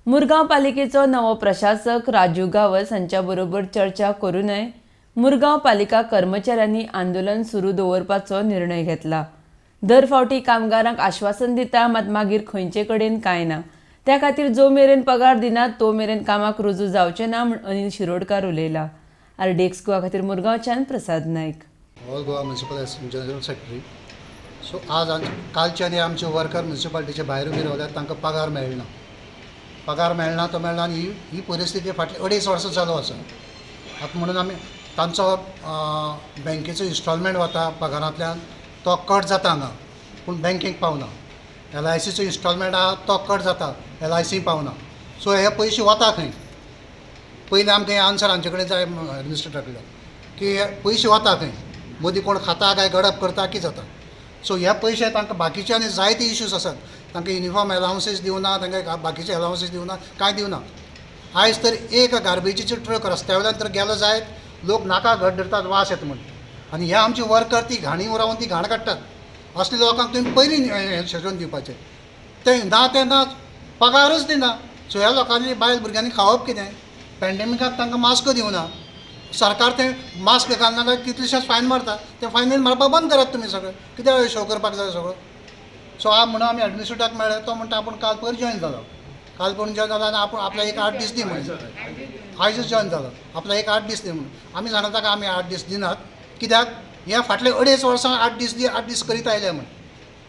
मुरगांव पालिकेचो नवो प्रशासक राजू गांवस हांच्या बरोबर चर्चा करूनय मुरगांव पालिका कर्मचाऱ्यांनी आंदोलन सुरू दवरपाचो निर्णय घेतला. दर फावटी कामगारांक आश्वासन दिता, मात मागीर खंयचे कडेन कांय ना. त्या खातीर जो मेरेन पगार दिना तो मेरेन कामाक रुजू जावचे ना म्हूण अनिल शिरोडकार उलयला. आरडीएक्स गोवा खातीर मुरगांवच्यान प्रसाद Naik. All Goa Municipal General Secretary. So आज कालचे आनी आमचे वर्कर म्युनिसिपालिटीचे भायर उबे रावल्यात. तांकां पगार मेळना, पगार मेळना तो मेळना. आनी ही ही परिस्थिती फाटली अडेच वर्सां चालू आसा. आतां म्हणून आमी तांचो बँकेचो इन्स्टॉलमेंट वता, पगारांतल्यान तो कट जाता हांगा, पूण बँकेक पावना. एलआयसीचो इन्स्टॉलमेंट आहा, तो कट जाता, एलआयसी पावना. सो हे पयशे वता खंय? पयलीं आमकां हें आन्सर हांचे कडेन जाय, एडमिनिस्ट्रेटरा कडल्यान, की हे पयशे वता खंय? मदीं कोण खाता काय गडप करता, कितें जाता? सो हे पयशे तांकां बाकीचे आनी जायते इश्यूज आसात. तांकां युनिफॉर्म एलावन्सीस दिवना, तांकां बाकीचे एलावन्सीस दिवना, कांय दिवना. आयज तर एक गार्बेजीचो ट्रक रस्त्या वयल्यान तर गेलो जायत, लोक नाका घट धरतात, वास येता म्हूण. आनी हे आमचे वर्कर ती घाणी रावन ती घाण काडटात. असल्या लोकांक तुमी पयलीं हें सेशन दिवपाचें. तें ना, तें ना, पगारच दिना. सो ह्या लोकांनी, बायल भुरग्यांनी खावप कितें? पॅन्डेमिकाक तांकां मास्क दिवना सरकार. तें मास्क घालना जाल्यार कितलेशेच फायन मारता. ते फायनीन मारपाक बंद करात तुमी सगळें. कित्याक शो करपाक जाय सगळो? सो आज म्हणून आमी एडमिनिस्ट्रेटराक मेळ्ळे. तो म्हणटा, आपूण काल पयर जॉयन जालो, काल पयर जॉयन जालो आनी आपूण आपल्याक एक 8 दीस दी म्हणून. आयजच जॉयन जालो, आपल्याक एक 8 दीस दी म्हणून. आमी सांगता ताका, आमी 8 दीस दिनात. कित्याक हे फाटले अडेच वर्सां 8 दीस दी, 8 दीस करीत आयले म्हण.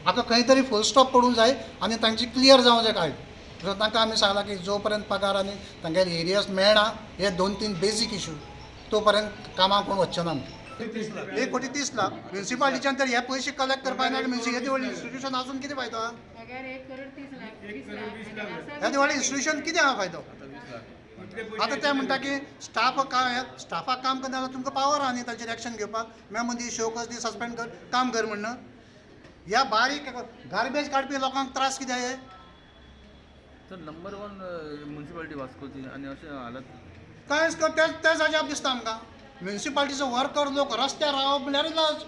आतां खंय तरी फूल स्टॉप पडूंक जाय आनी तांची क्लियर जावंक जाय काय. सो तांकां आमी सांगलां की जो पर्यंत पगार आनी तांगेले एरियर्स मेळना, हे दोन तीन बेजीक इशू, तो पर्यंत कामाक कोण वचचे ना. 1 कोटी 30 लाख म्युनिसिपालिटीच्यान तर हे पयशे कलेक्ट करपाक ना. येदे व्हडलें इन्स्टिट्यूशन आसून कितें फायदो आहा? येदे व्हडलें इन्स्टिट्यूशन कितें आहा फायदो? आतां ते म्हणटा की स्टाफ काय, स्टाफाक काम करना जाल्यार तुमकां पावर आहा न्ही तांचेर एक्शन घेवपाक. मेमो दी, शो कॉज दी, सस्पेंड कर, काम कर म्हणून. ह्या बारीक गार्बेज काडपी लोकांक त्रास कित्याक हे? सर, नंबर वन म्युन्सिपालिटी वास्कोची आनी अशें हालत. कांयच तेच तेच अजाप दिसता आमकां. म्युनिसिपालिटीचो वर्कर लोक रस्त्यार रावप म्हणल्यार लज.